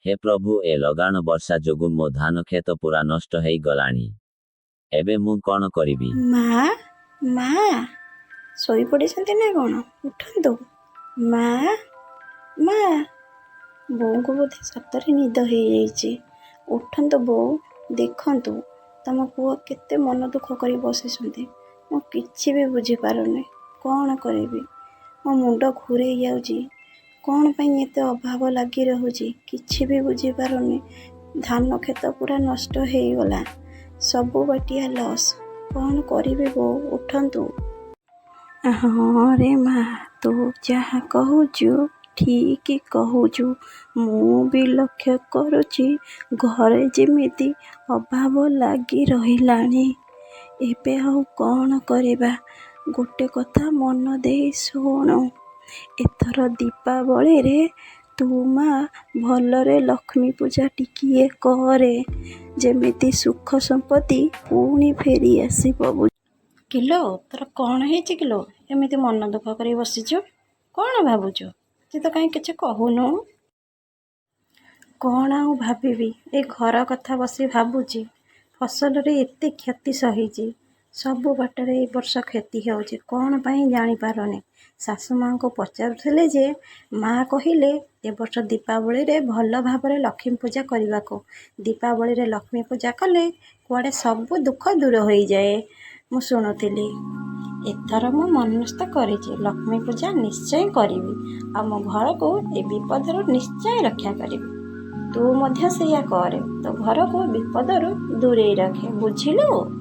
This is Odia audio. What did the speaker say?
ହେ ପ୍ରଭୁ, ଏ ଲଗାଣ ବର୍ଷା ଯୋଗୁଁ ମୋ ଧାନ କ୍ଷେତ ପୂରା ନଷ୍ଟ ହେଇଗଲାଣି। ଏବେ ମୁଁ କ'ଣ କରିବି? ମା, ମା, ଶୋଇପଡ଼ିଛନ୍ତି ନା କ'ଣ? ଉଠନ୍ତୁ ମା, ମା। ବୋଉଙ୍କୁ ବୋଧେ ସତରେ ନିଦ ହେଇଯାଇଛି। ଉଠନ୍ତୁ ବୋଉ, ଦେଖନ୍ତୁ ତମ ପୁଅ କେତେ ମନ ଦୁଃଖ କରି ବସିଛନ୍ତି। ମୁଁ କିଛି ବି ବୁଝିପାରୁନି, କ'ଣ କରିବି? ମୋ ମୁଣ୍ଡ ଘୂରେଇ ଯାଉଛି। କ'ଣ ପାଇଁ ଏତେ ଅଭାବ ଲାଗି ରହୁଛି, କିଛି ବି ବୁଝିପାରୁନି। ଧାନ କ୍ଷେତ ପୁରା ନଷ୍ଟ ହେଇଗଲା, ସବୁ ବାଟିଆ ଲସ୍। କ'ଣ କରିବି ବୋଉ? ଉଠନ୍ତୁ। ହଁ ରେ ମା, ତୁ ଯାହା କହୁଛୁ ଠିକ୍ କହୁଛୁ। ମୁଁ ବି ଲକ୍ଷ୍ୟ କରୁଛି, ଘରେ ଯେମିତି ଅଭାବ ଲାଗି ରହିଲାଣି। ଏବେ ଆଉ କ'ଣ କରିବା? ଗୋଟେ କଥା ମନ ଦେଇ ଶୁଣୁ। ଏଥର ଦୀପାବଳିରେ ତୁ ମା ଭଲରେ ଲକ୍ଷ୍ମୀ ପୂଜା ଟିକିଏ କରେ, ଯେମିତି ସୁଖ ସମ୍ପତ୍ତି ପୁଣି ଫେରି ଆସିବ। କିଲୋ, ତୋର କ'ଣ ହେଇଛି କିଲୋ? ଏମିତି ମନ ଦୁଃଖ କରି ବସିଛୁ, କ'ଣ ଭାବୁଛୁ? ଆଜି ତ କାହିଁ କିଛି କହୁନୁ। କ'ଣ ଆଉ ଭାବିବି, ଏ ଘର କଥା ବସି ଭାବୁଛି। ଫସଲରେ ଏତେ କ୍ଷତି ସହିଛି, ସବୁ ବାଟରେ ଏ ବର୍ଷ କ୍ଷତି ହେଉଛି, କ'ଣ ପାଇଁ ଜାଣିପାରୁନି। ଶାଶୁ ମାଆଙ୍କୁ ପଚାରୁଥିଲି ଯେ ମା କହିଲେ ଏ ବର୍ଷ ଦୀପାବଳିରେ ଭଲ ଭାବରେ ଲକ୍ଷ୍ମୀ ପୂଜା କରିବାକୁ। ଦୀପାବଳିରେ ଲକ୍ଷ୍ମୀ ପୂଜା କଲେ କୁଆଡ଼େ ସବୁ ଦୁଃଖ ଦୂର ହୋଇଯାଏ, ମୁଁ ଶୁଣୁଥିଲି। ଏଥର ମୁଁ ମନସ୍ଥ କରିଛି, ଲକ୍ଷ୍ମୀ ପୂଜା ନିଶ୍ଚୟ କରିବି ଆଉ ମୋ ଘରକୁ ଏ ବିପଦରୁ ନିଶ୍ଚୟ ରକ୍ଷା କରିବି। ତୁ ମଧ୍ୟ ସେଇଆ କରେ, ତୋ ଘରକୁ ବିପଦରୁ ଦୂରେଇ ରଖେ, ବୁଝିଲୁ?